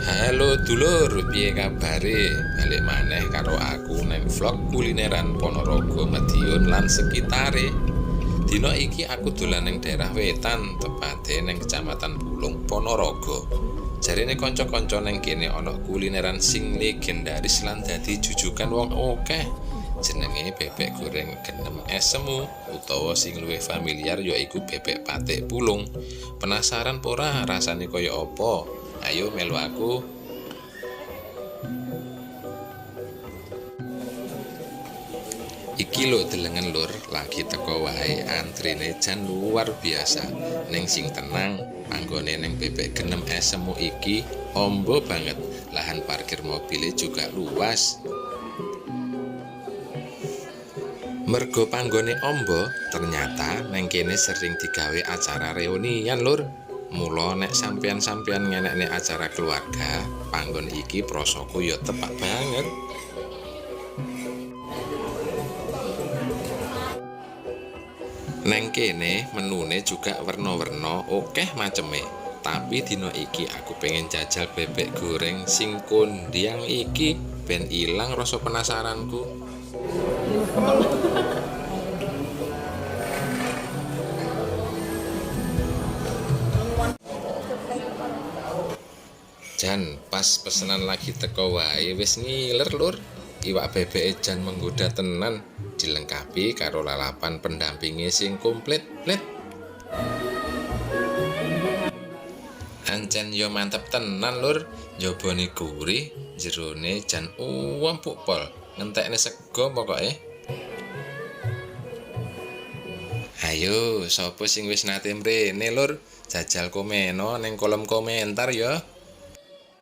Halo dulur, piye kabare? Balik maneh karo aku neng vlog kulineran Ponorogo, Madiun lan sekitare. Dina iki aku dolan neng daerah wetan, tepate neng Kecamatan Pulung, Ponorogo. Jarene kanca-kanca neng kene ana kulineran sing legendaris lan dadi jujukan wong akeh. Jenenge bebek goreng genem es semu utawa sing luwih familiar yaiku bebek patik Pulung. Penasaran pora rasane kaya apa? Ayo melu aku. Iki lho delengen lur, lagi teko wae antrine jan luar biasa. Ning sing tenang, panggone ning bebek genem es semu iki ombo banget. Lahan parkir mobile juga luas. Mergo panggone ombo, ternyata neng kene sering digawe acara reunian lur. Mula nek sampean-sampean ngenekne acara keluarga, panggon iki prosoku ya tepak banget. Neng kene menune juga werna-werna akeh maceme. Tapi dina iki aku pengen jajal bebek goreng sing kondiang iki ben ilang rasa penasaranku. Jan pas pesenan lagi teko wae wis ngiler lur. Iwak bebeke jan menggoda tenan, dilengkapi karo lalapan pendampinge sing komplit plit. Ancen yo mantep tenan lur, njobone gurih, jerone jan uempuk pol, ngentekne sego pokoke. Ayo, sapa sing wis nate mrene lur? Jajal komeno ning kolom komentar ya.